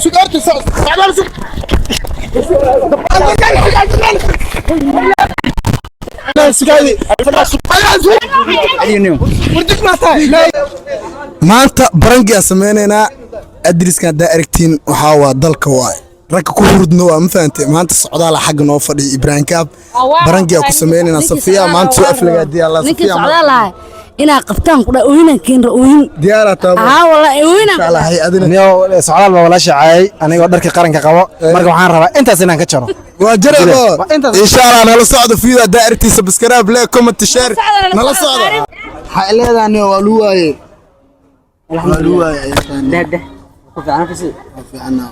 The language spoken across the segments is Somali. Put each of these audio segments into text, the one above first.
Sug, horta, socdaal, sug. Sugaadi. Maanta prank-i aan sameynaynaa. Adriskan haddaa aragtiin, waxaa waa dalka waay, ragga ku hurdno waa, ma fahante? Maanta socdaala xagga noo fadhiya, Ibrahim Kaab. Prank-i aan ku sameynaynaa. Safiya maanta soo aflagaadiya Allah. Ninkii Safiya socdaal lahay inaa qabtaan ku dha, ooyinan keenra, ooyin. Diyaaraa taabo. Haa, wallahi ooyinan. Insha Allah, hay-adina. Niyow, socdaal baa walaasha caayay anigoo dharkii qaranka qabo. Marka waxaan rabaa intaas inaan ka jaro. Waa jarabo. Waa intaas. Insha Allah, nala socdo video. Haddaa aragtiin, subscribe, like, comment, share. Nala socdo. Waxaa leedahay waa lagu waaye, waa lagu waaye. ده ku fiican kasi.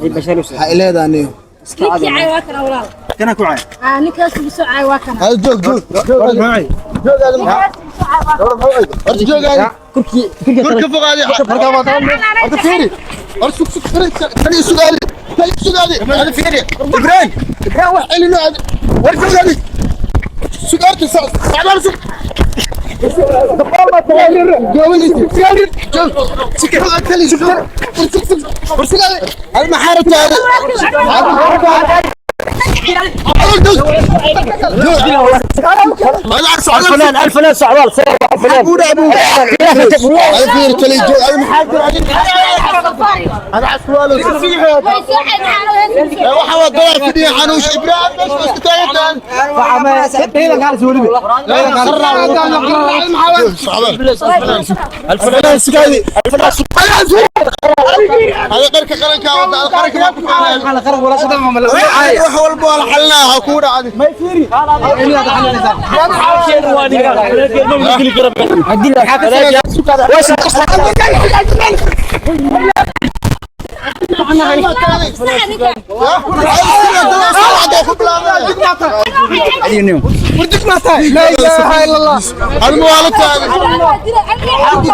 Waxaa leedahay Ninkii caay waa kana, walaal. Kana ku caay? Aa, ninkaas ugu soo caay waa kana. Hal joog, joog, joog, joog, horta joog, aadi korka fogaadi. Horta fiiri, horta sug, sug, fiiri, tani sugaadi, tani sugaadi, hada fiiri. Ibrahim, Ibrahim, wax celino aadi. War joog, aadi, sug, horta socdaal, sug. Joog, sug, tali, sug, sug, sug, war sugaadi. Hal maxaa rabtaa? Hal joog, joog. الفنان الفنان socdaal. أبو أبو هذا فير تلي جو هذا عسوالو. Waxa waa dalaa fadhiya xanuush. Ibrahim, meesha isku taagan. الفنان سكادي، هذا قرك قرنك وضع القرنك ما wax walba waa la xalinaa, ha kugu dhacdi. Adma waa la taagan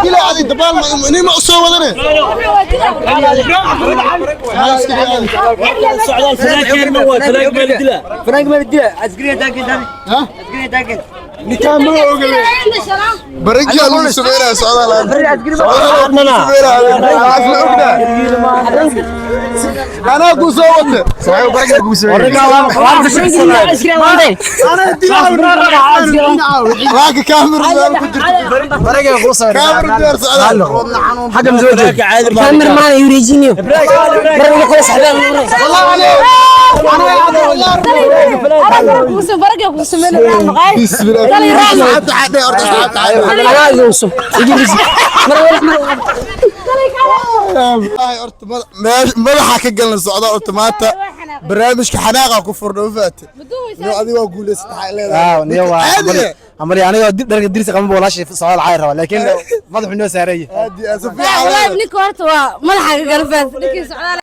dila adi dabaal nima u soo wadane. Socdaal fanaankeena waa fanaank meel dila. Fanaank meel dila askariya taagan tani, askariya taagan. Ninkaan ma ogole, barankiyaa lagu sameynaya socdaal. Ogna anaa kuu soo wate. Waaka kaamir meel ku jirto, kaamir diyaar, socdaal. Xagga masoo jeed. Kaamir maana yureejiniyo barga kula saxbaan. Barga ku sameeyay maqay. Bismillah. Asxaabta xadhe, horta asxaabta xadhe. Anaa yuusuf Wallahi, horta madaxa ka galna socda. Horta maanta barnaamijka xanaaqa ku furna, ma fahamtay? Niyo, adiga waa guulaysatay, waxay leedahay. Niyo waa Caadi eh. Amari anigoo dib dharka dirsi qaban buu walaashay socdaal caay rabaa, laakiin madaxu noo saareeyay. Aad iyo aad, si fiican. Wallahi ninka horta waa madaxa ka gala, faas ninkii socdaal.